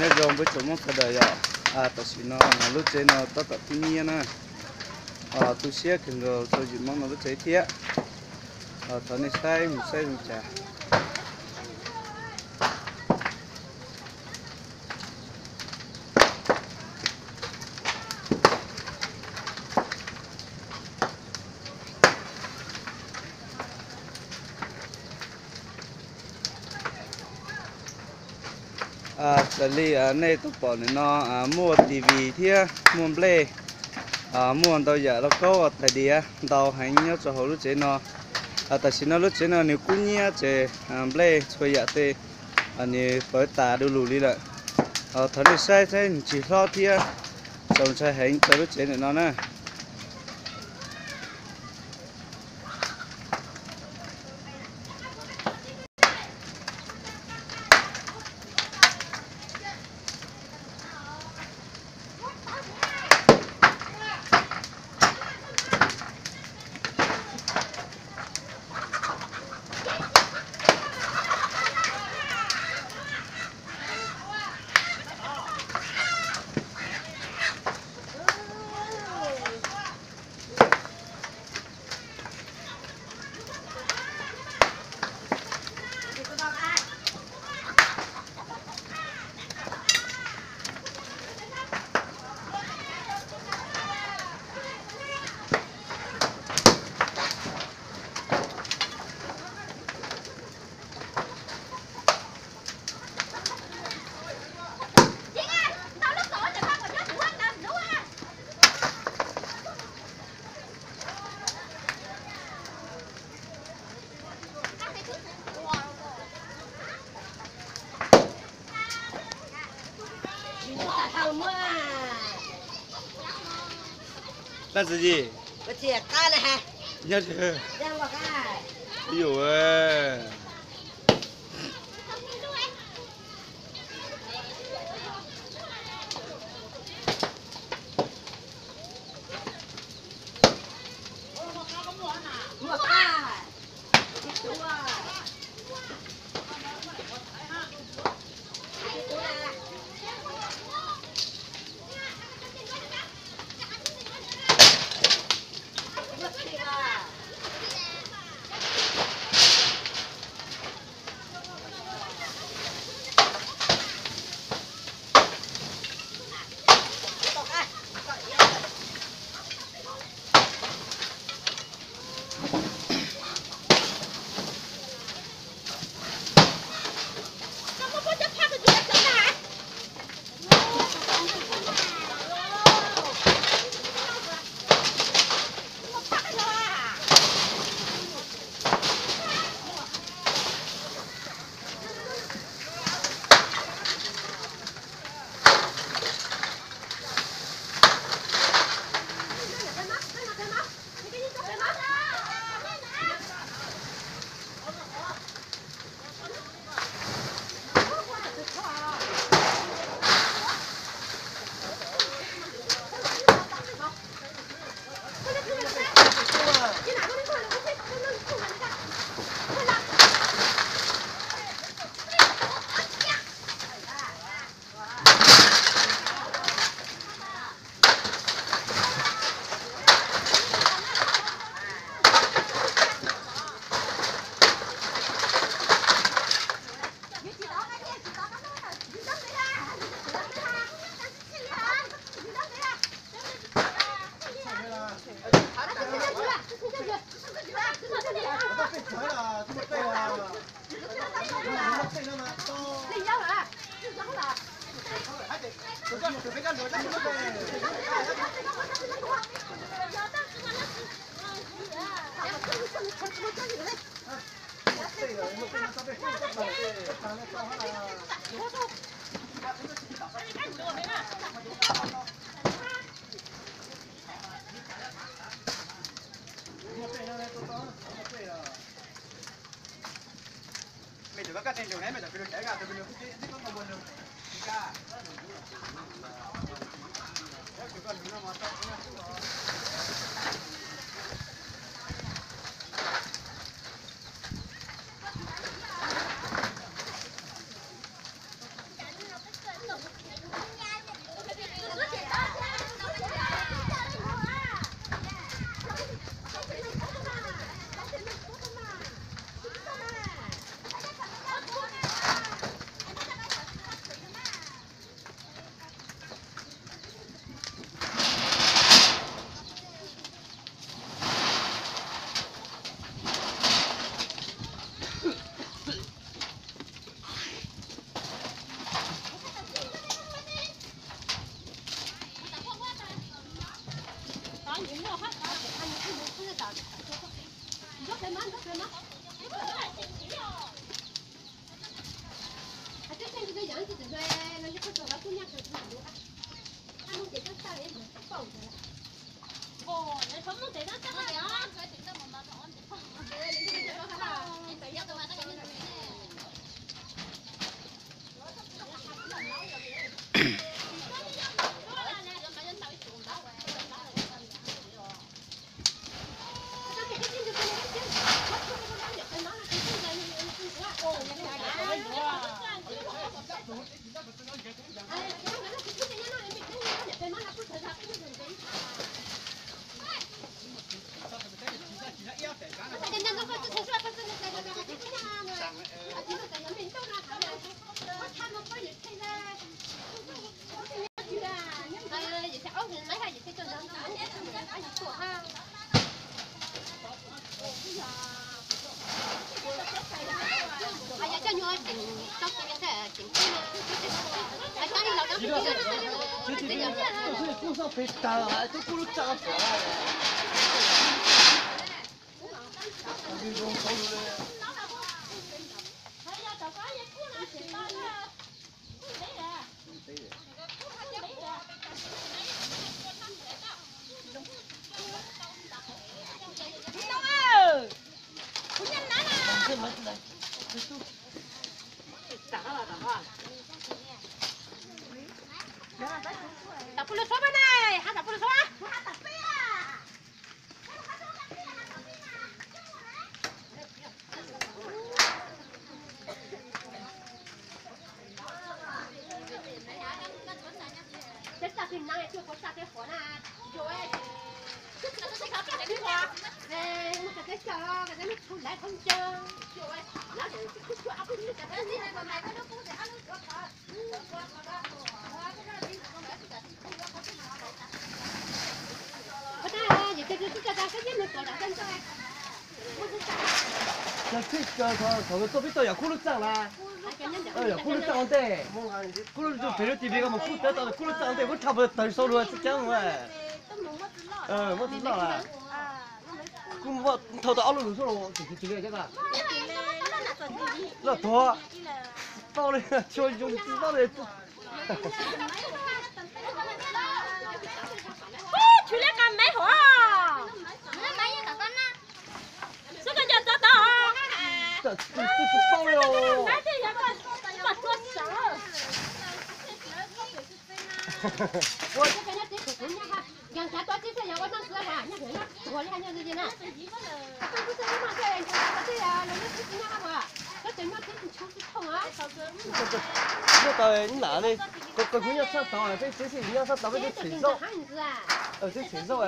Nyob zoo peb tsoom Hmoob sawv daws yom. Tam sim no lub tsev no tab tom tu nyiab na. Tu siab kawg nkaus rau yim Hmoob no lub tsev thiab. Thov nej saib mus saib zoo cas. Raws li nej tau pom ntawm no, muaj T V thiab muaj nplej, muaj ntau yam lauj kaub tais diav ntau heev nyob rau hauv lub tsev no. Tam sim no lub tsev no nws kub nyiab ces nplej txhua yam tej nws pawv tas du lug li lawm. Thov nej saib saib nws tsis hlob thiab txaus ntshai heev rau lub tsev ntawm no na. Dab tsi? Nyob twg? Yu. Tam pub lug suab pab ne, hab tam pub lug suab. Txij thaum tuaj peb tau yam kub lub txaj lawm, yam kub lub txaj ua ntej, kub lub txaj pem lub T V ko mas kub tawv tau kub lub txaj ua ntej, kub tshaj plaws tawv saud lug txij caab lawm. Muab txiv loj lawm. Kuv muab thauj tau ob lub lug xwb los tsis tsis li thiab. Loj tuag, tsis paub li, tsis zoo tsis paub li. Tsis li qas maiv hov. Xub koj nco txog tau. Tsis paub li os. Maiv thiaj yog koj tua sawv. Nyob tau nram li, koj kuv nyob sab tod, peb txiv xwb nyob sab tod peb txiv txhem zaub. Txiv txhem zaub.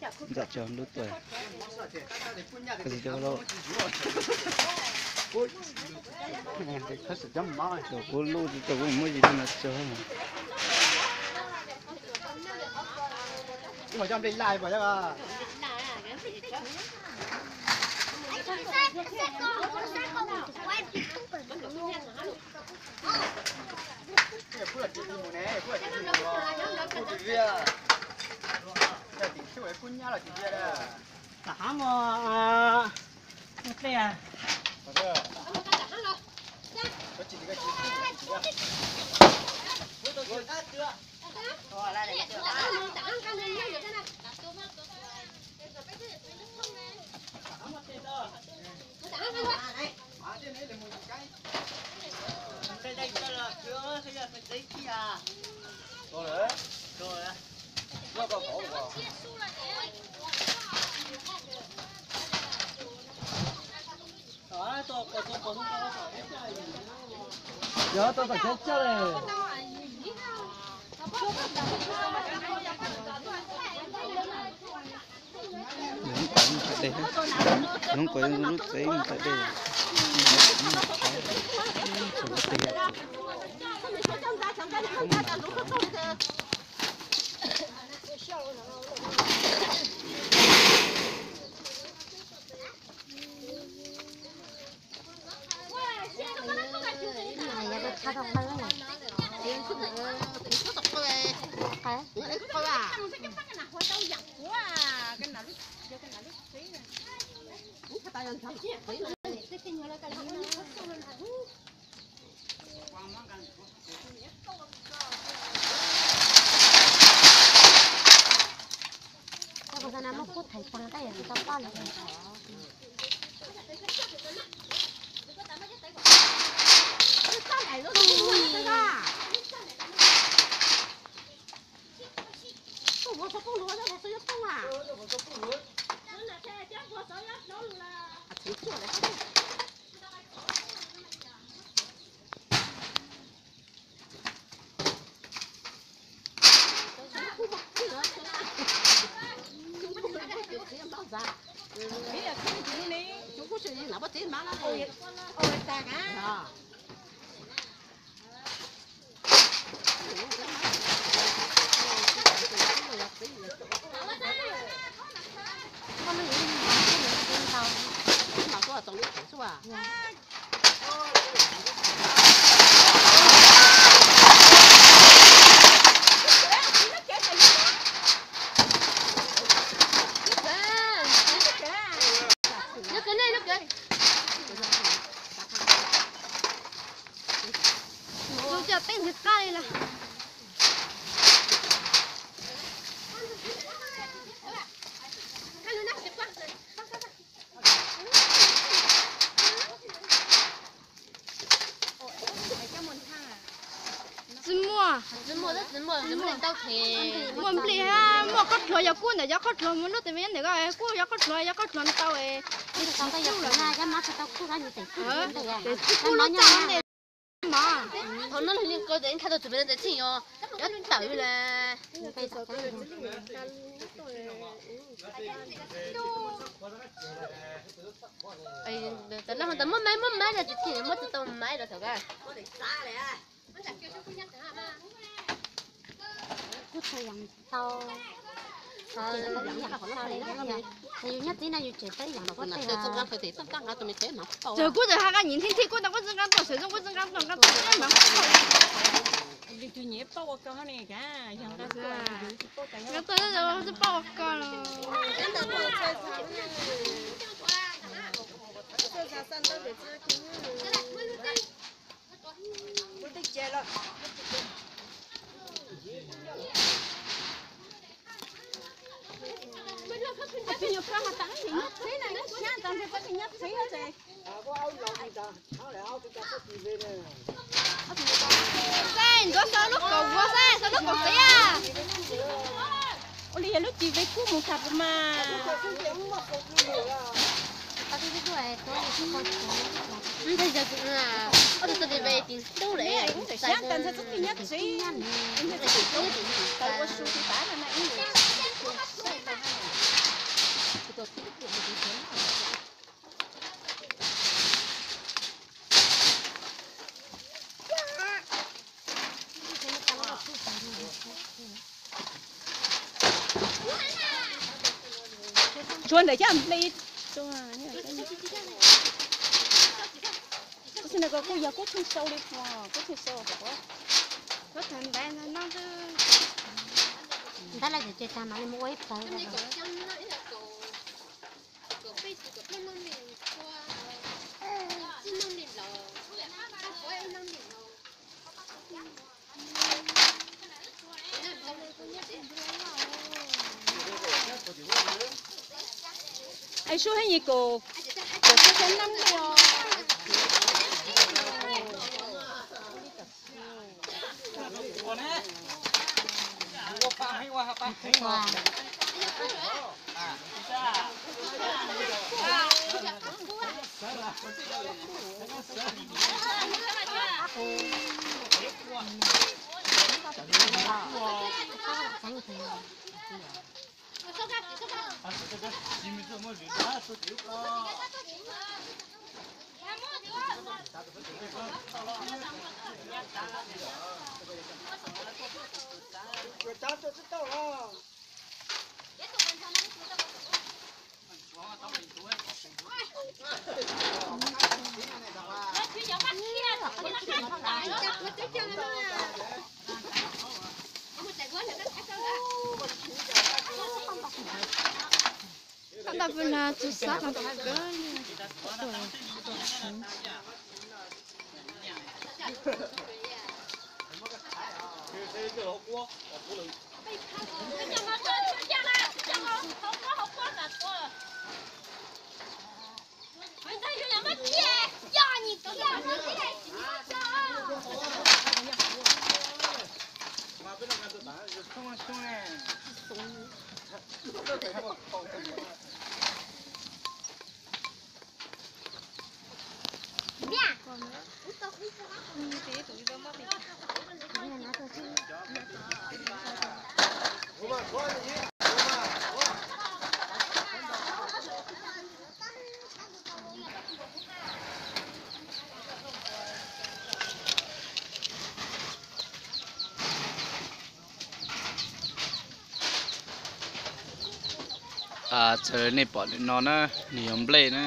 Ntxawm tso lub tuaj. Cov lub tsis tau kuv muab zis rau no tso. Tam hab mos, ua pliag. Yog tau tom kev coj li. Lub pas ntawm dej, lub pas lub tsev ntawm dej. Tus coj peb ntxhais qaj li lawm. Tsis muaj, muaj nplig, muaj qhov dluav yog kub ntawm yog qhov dluav mus lub tes me ntawm ko, kub yog qhov dluav, yog qhov dluav ntau. Tes txij lub txaj ntej mas thaum no li ko tes thaj tau txug pem tes txij yog cov tawm li. Tam no tas muab maiv, muab maiv no tsis txij muab tsis tau maiv los thaum ka. Kuj tau yam tau. Yus nyob txij no yus tseem tau ib yam npaum ko tej. Tseem kuj tseem hais nqa nyiv thij thij kuj tau kuj tsis nqa tuaj, sawv zoo kuj tsis nqa tuaj, nqa tuaj maiv. Nqa tuaj tsis paub ua ko los. Xaib, ntuav xaus lub kaum vuav xaib, xaus lub kaum txiv. Ua li yog lub cim ve kub mus tag puas mas. Ob tug txoj kev ve tim ntub lawm. Sab tas ntxhais txoj kev nyob tsev, ntxhais txoj kev ua su tiv tav no na ib. Tshuav ntawm caj npli. Kuv xav tias kuj yog kub tsheej sau li, kub tsheej sau. Ntawd los ces tag mam li mus ua ib plawv. Ai sub heev, kaum, kaum xya xya nees. Tab pw na txug xab qhov kawg li. Txawm nej pom ntawm no na, nws yog nplej na.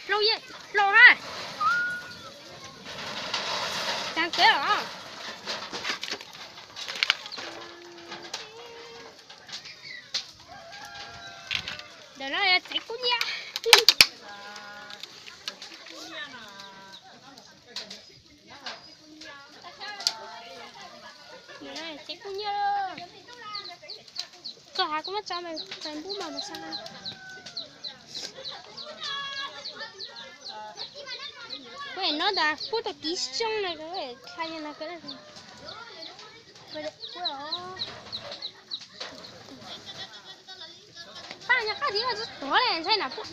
Hlau, hlau na. Tag kev os. Ntawm no tsev kub nyiab. Tsev kub nyiab. Txog hav kuv muab tso mas npub mas mus xa. Kuv no ntag pub tau tiv xyoob no, tha no. Pab nyog qab tiv tuag li ntshai na pub.